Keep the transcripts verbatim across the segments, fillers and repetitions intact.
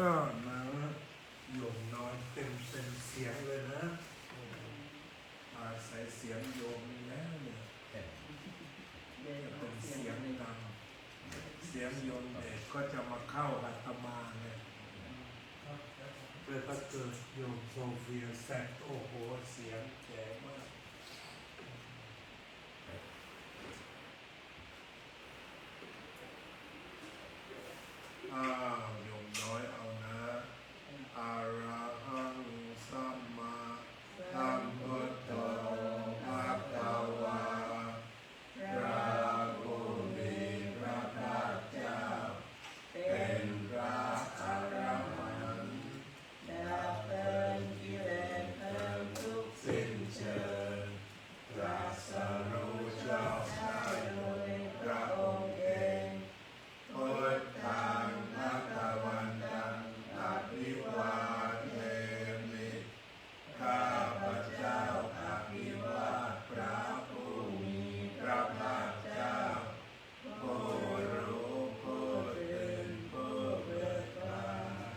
ก็นะ โยมน้อยเต็มเต็มเสียงเลยนะ อาศัยเสียงโยมนี่แล้วเนี่ย จะเป็นเสียงดัง เสียงโยมเอกก็จะมาเข้าอาตมาเนี่ย แต่ถ้าเกิดโยมโซเฟียแซก โอ้โห เสียงแจ๋วมาก อ้าว โยมน้อยเอานะ Arahaṃ sammāsambuddho bhagavā. พระผู้มีพระภาคเจ้า เป็นพระอรหันต์ ดับเกินกิเลสเกินทุกข์สิ้นเชิง ตรัสรู้ชอบได้โดยพระองค์เอง Buddhaṃ bhagavantaṃ abhivādemi. ข้าพเจ้าอภิวาทพระผู้มีพระภาคเจ้า ผู้รู้ผู้ตื่นผู้เบิกบาน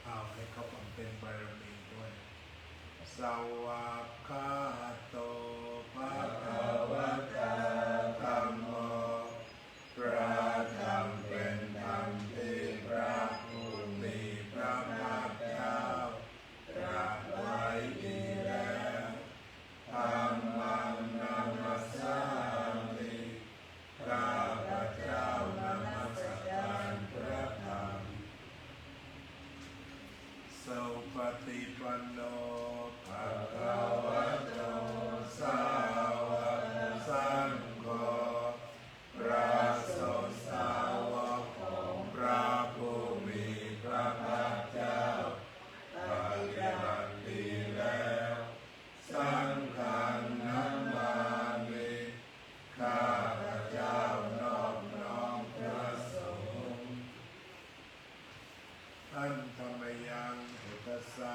เอาให้เขาบำเพ็ญบารมีด้วย Svākkhāto bhagavatā dhammo. พระธรรมเป็นธรรมที่พระผู้มีพระภาคเจ้าตรัสไว้ดีแล้ว Dhammaṃ namassāmi. ข้าพเจ้านมัสการพระธรรม Supaṭipanno bhagavato sāvakasaṅgho. พระสงฆ์สาวกของพระผู้มีพระภาคเจ้า ปฏิบัติดีแล้ว Saṅghaṃ namāmi. ข้าพเจ้านอบน้อมพระสงฆ์ Handa mayaṃ buddhassa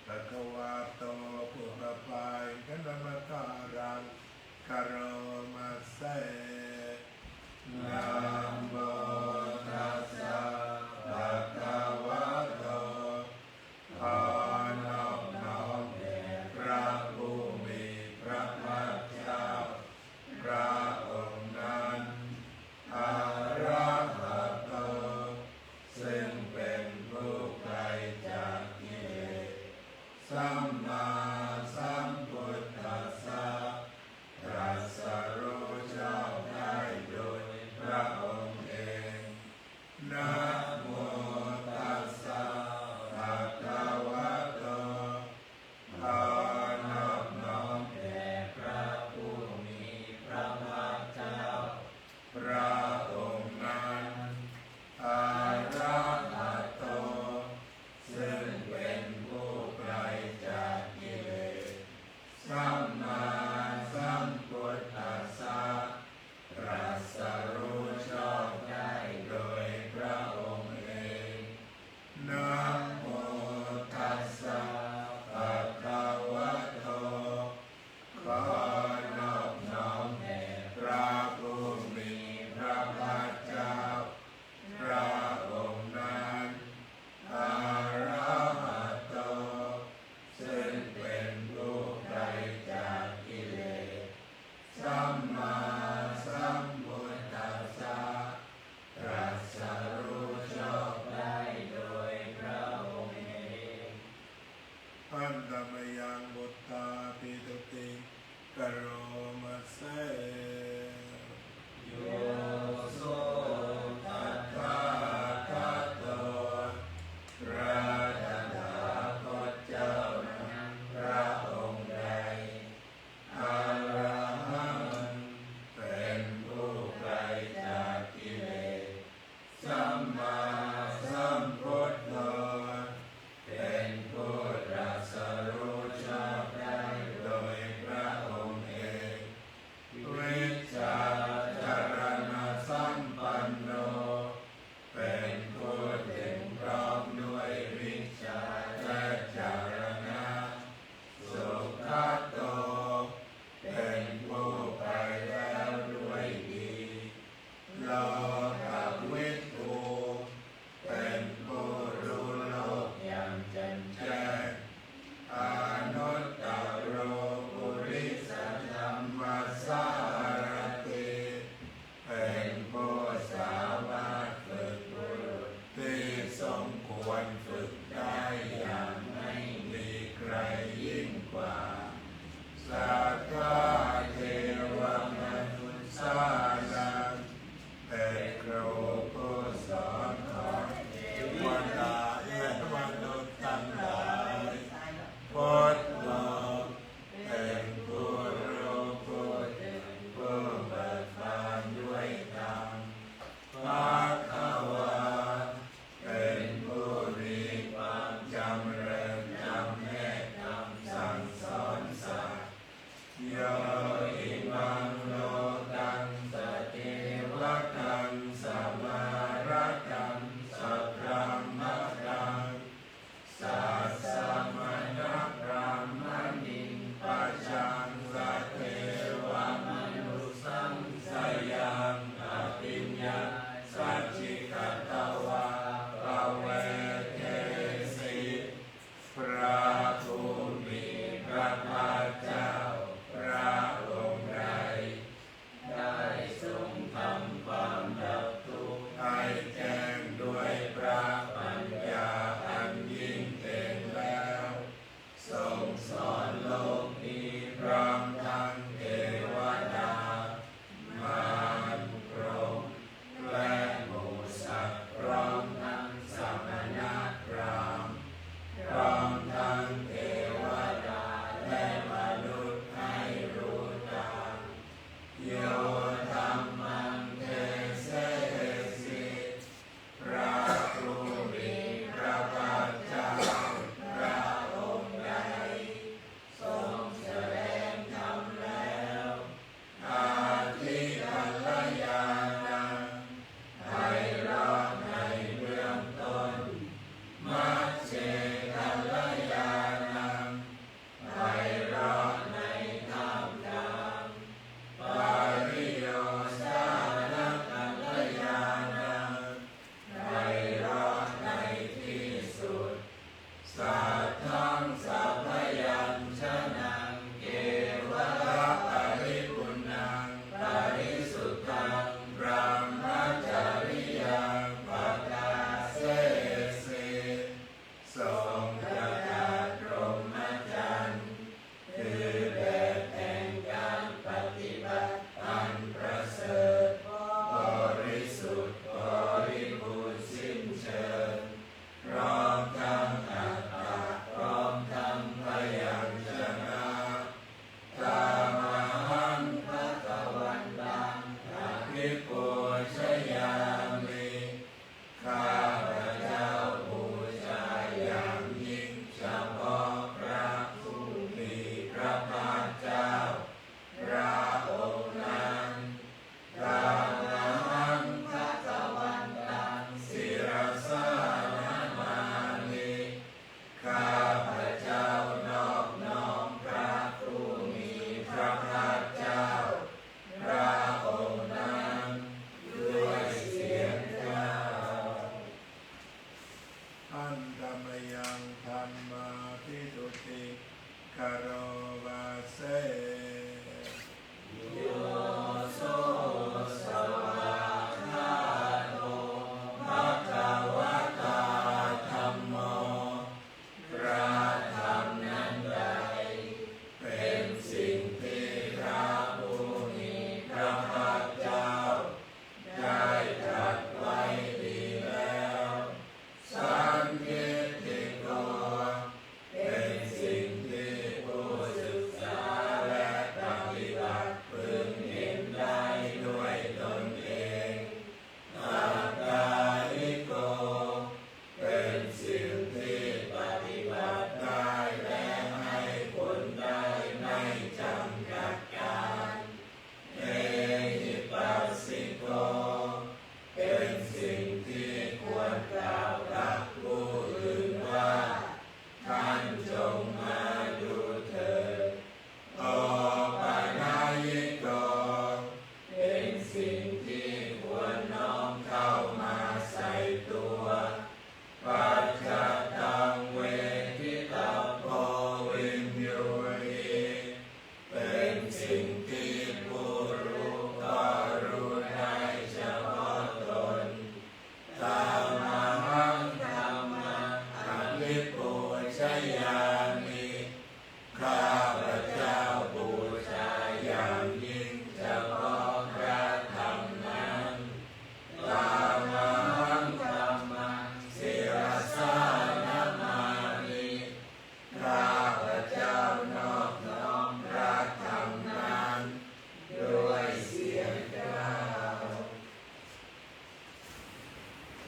bhagavato pubbabhāganamakāraṃ karoma se. Namo tassa bhagavato. ขอนอบน้อมแด่พระผู้มีพระภาคเจ้า พระองค์นั้น Arahato ซึ่งเป็นผู้ไกลจากกิเลส Sammāsambuddhassa ตรัสรู้ชอบได้โดยพระองค์เอง Namo tassa bhagavato. ขอนอบน้อมแด่พระผู้มีพระภาคเจ้า พระองค์นั้น Arahato ซึ่งเป็นผู้ไกลจากกิเลส Sammāsambuddhassa ตรัสรู้ชอบได้โดยพระองค์เอง Namo tassa bhagavato. ขอนอบน้อมแด่พระผู้มีพระภาคเจ้า พระองค์นั้น Arahato ซึ่งเป็นผู้ไกลจากกิเลส Sammāsambuddhassa ตรัสรู้ชอบได้โดยพระองค์เอง Handa mayaṃ buddhābhistutiṃ karoma se. Yo so tathāgato พระตถาคตเจ้านั้นพระองค์ใด Arahaṃ เป็นผู้ไกลจากกิเลส Sammāsambuddho เป็นผู้ตรัสรู้ชอบได้โดยพระองค์เอง Vijjācaraṇasampanno เป็นผู้ถึงพร้อมด้วยวิชชาและจารณะ Sugato เป็นผู้ไปแล้วด้วยดี Lokavidū เป็น รู้ผู้สอนของเทวดาและมนุษย์ทั้งหลาย พุทโธเป็นผู้รู้ผู้ตื่นผู้เบิกบานด้วยธรรม ภะคะวา เป็นผู้มีความจำเริญจำแนกธรรมสั่งสอนสัตว์ Yo imaṃ lokaṃ sadevatāṃ samā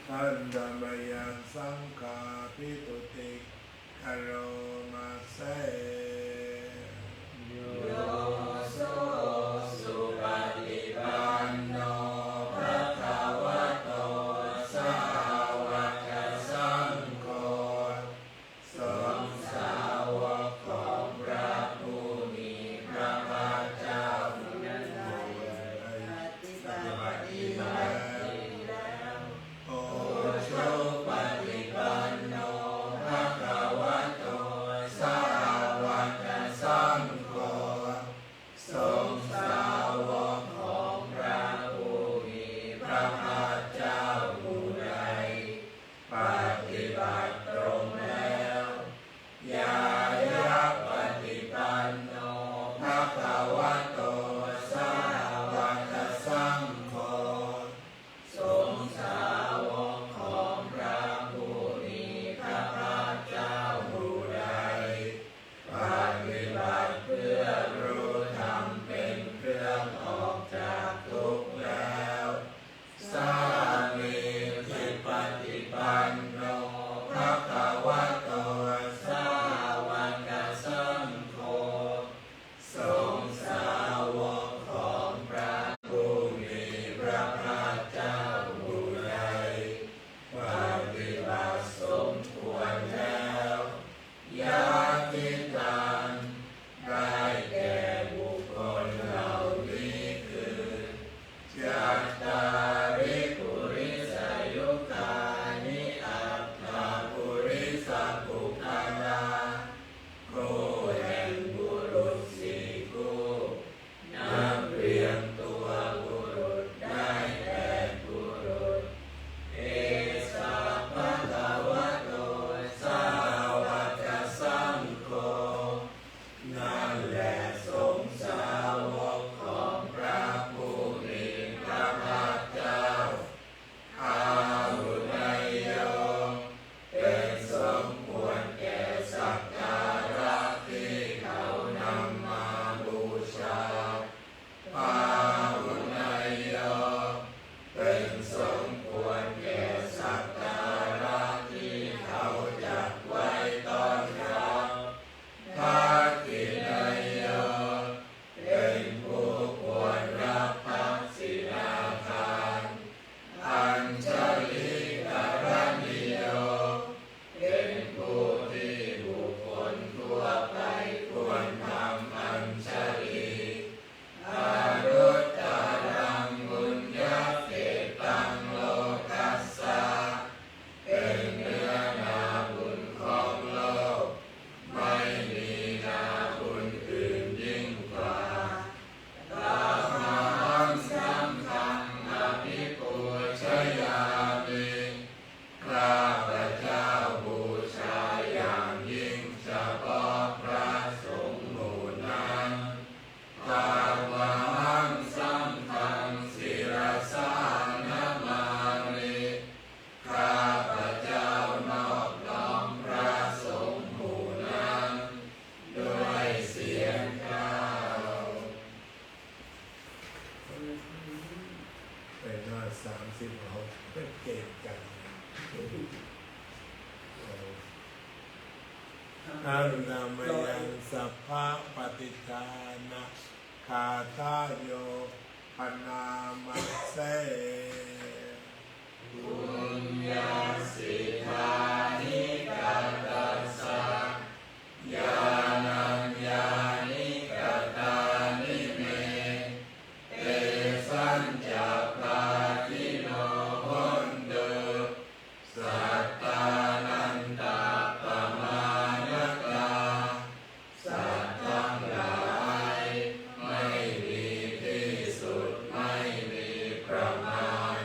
Handa mayaṃ saṅghābhitūti karoma se. Yo so supaṭipanno bhagavato sāvakasaṅgho, สงฆ์สาวกของพระผู้มีพระภาคเจ้าผู้ใดปฏิบัติดีแล้ว Ujupaṭipanno bhagavato sāvakasaṅgho, สงฆ์สาวกของพระผู้มีพระภาคเจ้าผู้ใดปฏิบัติตรงแล้ว Ñāyapaṭipanno bhagavato sāvakasaṅgho, สงฆ์สาวกของพระผู้มีพระภาคเจ้าผู้ใดปฏิบัติเพื่อรู้ธรรมเป็นเครื่องออกจากทุกข์แล้ว Sāmīcipaṭipanno bhagavato sāvakasaṅgho, สงฆ์สาวกของพระผู้มีพระภาคเจ้าผู้ใดปฏิบัติสมควรแล้ว Yadidaṃ ได้แก่บุคคลเหล่านี้คือ Cattāri purisayugāni aṭṭha purisapuggalā, คู่แห่งบุรุษสี่คู่ นับเรียงตัวบุรุษได้แปดบุรุษ Esa bhagavato sāvakasaṅgho, นั่นแหละสงฆ์สาวกของพระผู้มีพระภาคเจ้า Āhuneyyo เป็นสมควรแก่สักการะที่เขานำมาบูชา Pāhuneyyo เป็นสมควรแก่สักการะที่เขาจัดไว้ต้อนรับ Dakkhiṇeyyo เป็นผู้ควรรับทักษิณาทาน Añjalikaraṇīyo เป็นผู้ที่บุคคลทั่วไปควรทำอัญชลี Anuttaraṃ puññakkhettaṃ lokassa เป็นเนื้อนาบุญของโลก ไม่มีนาบุญอื่นยิ่งกว่า Taṃ ahaṃ saṅghaṃ abhipūjayāmi ข้าพเจ้าบูชาอย่างยิ่งเฉพาะพระสงฆ์หมู่นั้น Tamahaṃ saṅghaṃ sirasā namāmi ข้าพเจ้านอบน้อมพระสงฆ์หมู่นั้นด้วยเสียงกล่าว ไปหน้าสามสิบหก เก่งจัง Handa mayaṃ sabbapaṭidānagāthāyo bhaṇāma se. Puññassidāni katassa yānaññāni katāni me, tesañca bhāgino hontu sattānantapamāṇakā. สัตว์ทั้งหลายไม่มีที่สุด ไม่มีประมาณ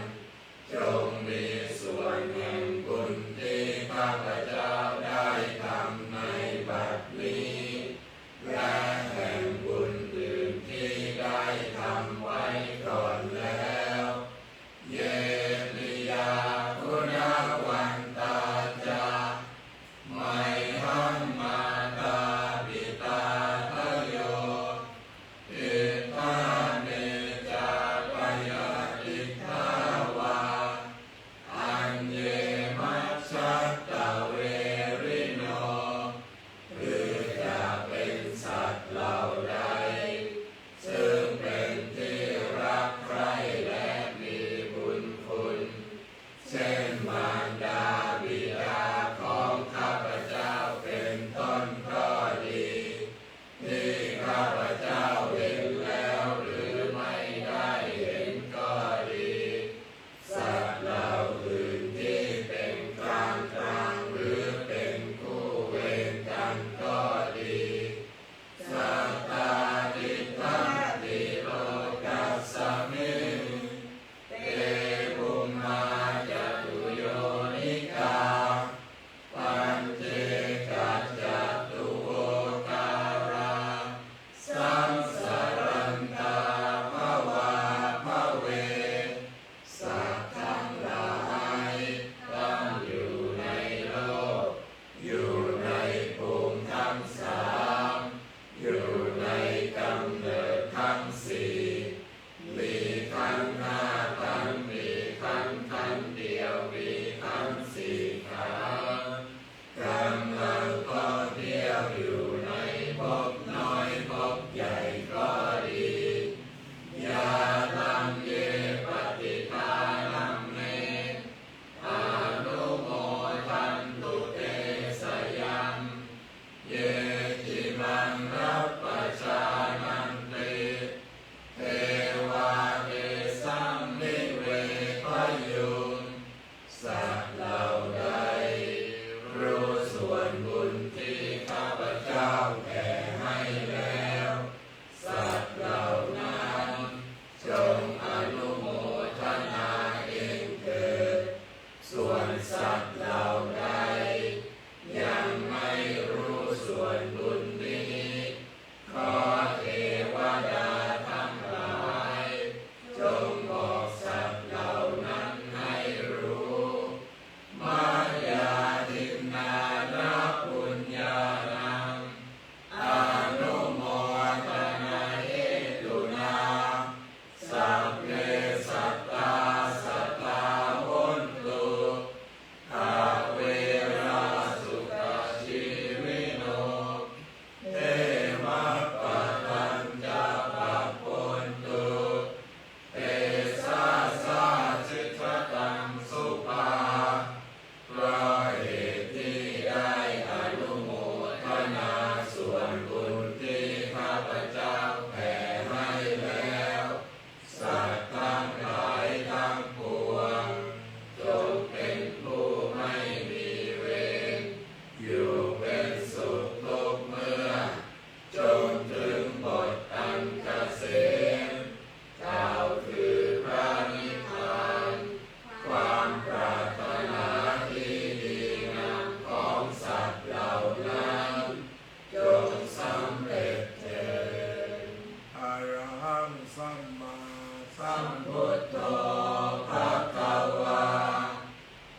เดียวมีทั้งสี่ขากำลังท่องเที่ยวอยู่ในภพน้อยภพใหญ่ก็ดี Yādaṃ ye pattidānaṃ me anumodantu te sayaṃ. Ye cimaṃ appajānanti devā tesaṃ nivedhayu. สัตว์เหล่าใดรู้ส่วนบุญที่ข้าพเจ้าแผ่ให้แล้ว สัตว์เหล่านั้นจงอนุโมทนาเองเถิด ส่วนสัตว์เหล่าใดยังไม่รู้ส่วนบุญนี้ ขอเทวดาทั้งหลายจงบอกสัตว์เหล่านั้นให้รู้ Mayā dinnāna puññānaṃ anumodanāhetunā sabbe sattā sadā hontu averā sukhajīvino. Khemappadañca pāpontu tesa sādhiṭṭhataṃ subhā. เพราะเหตุที่ได้อนุโมทนาส่วนบุญที่ข้าพเจ้าแผ่ให้แล้ว สัตว์ทั้งหลายทั้งปวง จงเป็นผู้ไม่มีเวร อยู่เป็นสุขทุกเมื่อ จนถึงบทอันเกษม กล่าวคือพระนิพพาน ความปรารถนาที่ดีงามของสัตว์เหล่านั้น จงสำเร็จเถิด Arahaṃ sammāsambuddho bhagavā.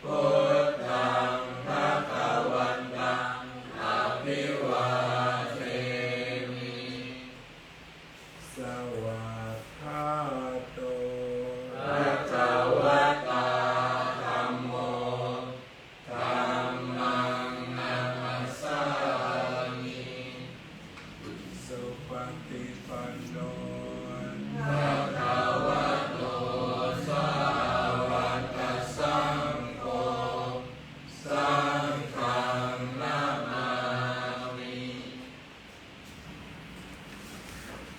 Buddhaṃ bhagavantaṃ abhivādemi. Svākkhāto bhagavatā dhammo. Dhammaṃ namassāmi. Supaṭipanno bhagavato sāvakasaṅgho. Saṅghaṃ namāmi.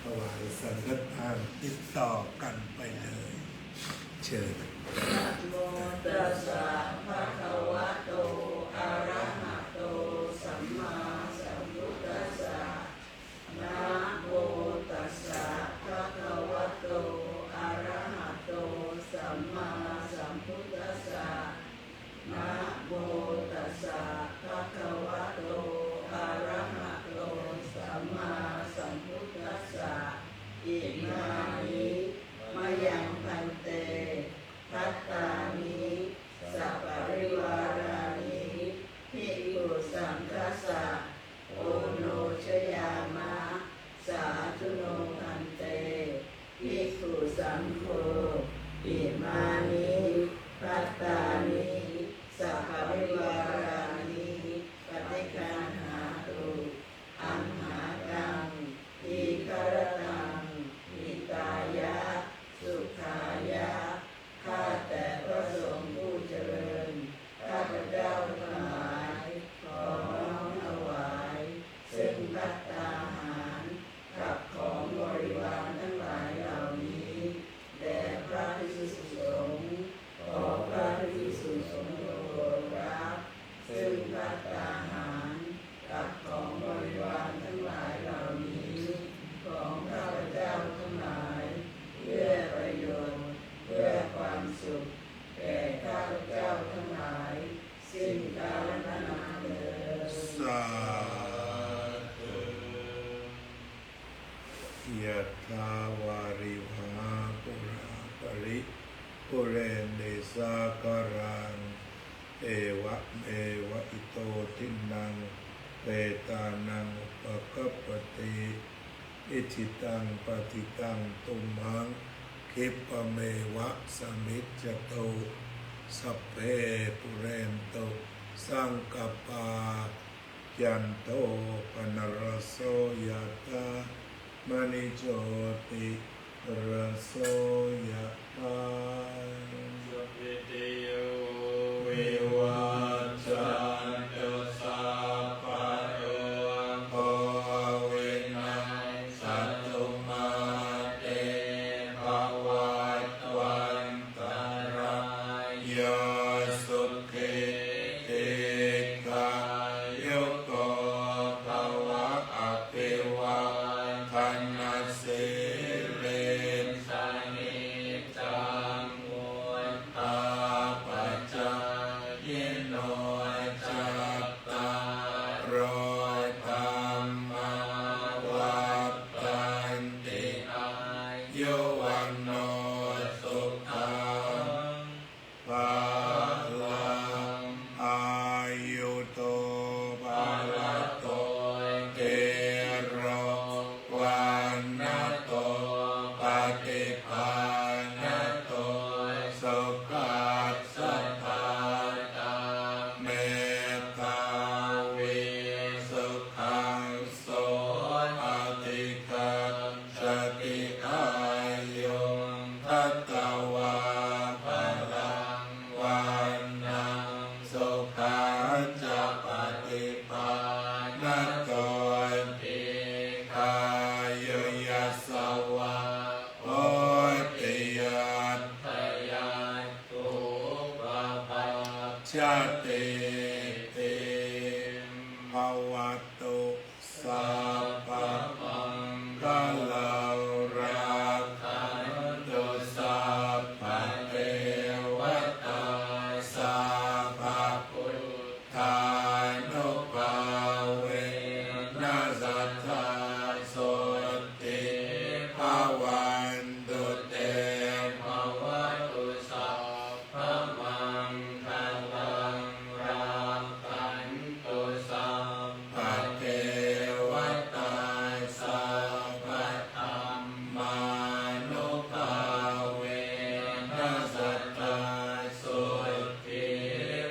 ถวายสังฆทานติดต่อกันไปเลย เชิญ Namo tassa bhagavato arahato sammāsambuddhassa. Namo tassa bhagavato arahato sammāsambuddhassa. Namo tassa bhagavato arahato sammāsambuddhassa. Imāni mayaṃ bhante bhattāni saparivārāni bhikkhusaṅghassa oṇojayāma. Sādhu no bhante bhikkhusaṅgho imāni bhattāni saparivārāni paṭiggaṇhātu amhākaṃ dīgharattaṃ hitāya sukhāya. ข้าแต่พระสงฆ์ผู้เจริญ ข้าพเจ้าทั้งหลายขอน้อมถวายซึ่งภัตตาหารกับของบริวารทั้งหลายเหล่านี้แด่พระภิกษุสงฆ์ ขอพระภิกษุสงฆ์จงโปรดรับซึ่งภัตตาหารกับของบริวารทั้งหลายเหล่านี้ของข้าพเจ้าทั้งหลาย เพื่อประโยชน์ เพื่อความสุข แก่ข้าพเจ้าทั้งหลาย สิ้นกาลนานเทอญ Sādhu. Yathā vārivahā pūrā paripūrenti sāgaraṃ, evameva ito dinnaṃ petānaṃ upakappati. Icchitaṃ patthitaṃ tumhaṃ khippameva samijjhatu, Sabbe pūrentu saṅkappā, cando paṇṇaraso yathā, maṇi jotiraso yathā. Sabbītiyo vivajjantu, sabbarogo vinassatu, mā te bhavatvantarāyo, sukhī dīghāyuko bhava. Abhivādanasīlissa niccaṃ vuḍḍhāpacāyino, cattāro dhammā vaḍḍhanti: āyu vaṇṇo sukhaṃ balaṃ. Āyudo balado dhīro, vaṇṇado paṭibhāṇado, sukhassa dātā medhāvī, sukhaṃ so adhigacchanti. Āyuṃ datvā balaṃ vaṇṇaṃ, sukhañca paṭibhāṇado, dīghāyu yasavā hoti, yattha yatthūpapajjatīti. Bhavatu sabbamaṅgalaṃ, rakkhantu sabbadevatā, sabbabuddhānubhāvena, sadā sotthī bhavantu te. Bhavatu sabbamaṅgalaṃ, rakkhantu sabbadevatā, sabbadhammānubhāvena, sadā sotthī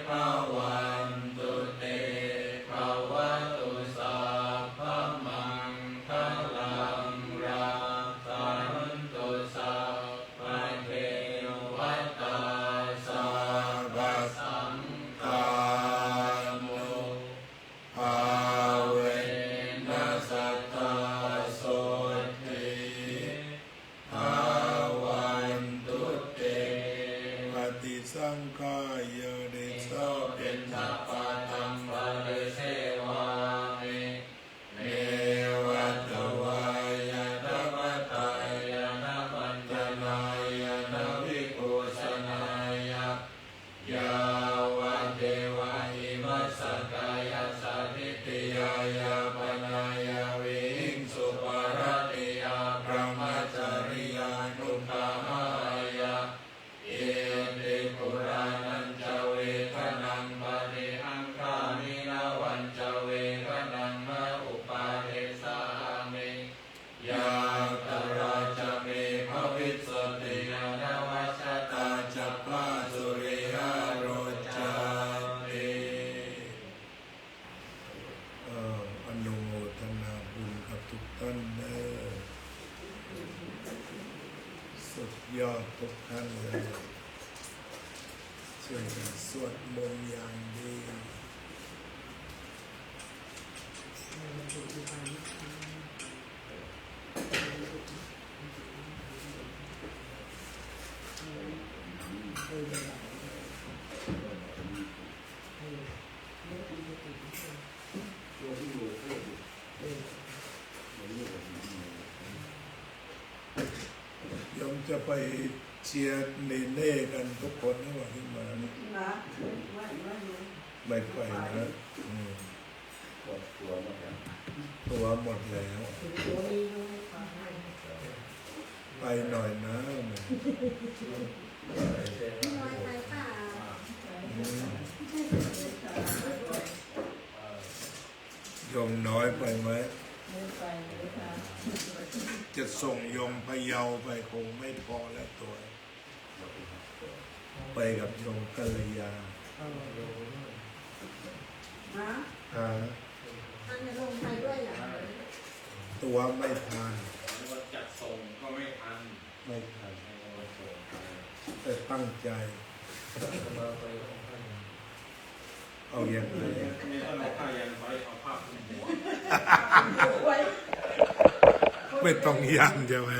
bhavantu te. Bhavatu sabbamaṅgalaṃ, rakkhantu sabbadevatā, sabbasaṅghānubhāvena, sadā sotthī bhavantu te. Paṭisaṅkhā yadidaṃ, so piṇḍapātaṃ parisevāmi, neva davāya na madāya na maṇḍanāya na vibhūsanāya, yāvadeva imassa kāyassa ṭhitiyā yāpanāya vihiṃsuparatiyā brahmacariyānuggahāya, iti purāṇañca vedanaṃ paṭihaṅkhāmi, navañca vedanaṃ na uppādessāmi, yātrā ca me bhavissati anavajjatā ca phāsuvihāro cāti. เอ่อ อนุโมทนาบุญกับทุกท่านเด้อ สุดยอดทุกท่านเลย ช่วยกันสวดมนต์อย่างดี โยมจะไปเชียร์เนเน่กันทุกคนหรือเปล่าที่มาเนี่ย นะ ไม่ ไม่ ไม่ ไม่ ไม่ไปนะ อืม ตั๋วหมดแล้ว ตั๋วหมดแล้ว ตั๋วมีอยู่ในกระเป๋า ไปหน่อยนะ น้อยไปเปล่า อืม โยมน้อยไปไหม ไม่ไปเลยค่ะ จะส่งโยมพะเยาไปคงไม่พอแล้วตั๋ว หมดแล้วครับตั๋ว ไปกับชมกัลยา นะ หา ท่านจะลงไปด้วยอย่างไร ตั๋วไม่ทัน ว่าจัดส่งก็ไม่ทัน ไม่ทัน ให้เราส่งไป แต่ตั้งใจ เอาอย่างไร มีต้นเอาผ้ายันไว้เอาผ้าคลุมหัว ไว้ ไม่ต้องยันใช่ไหม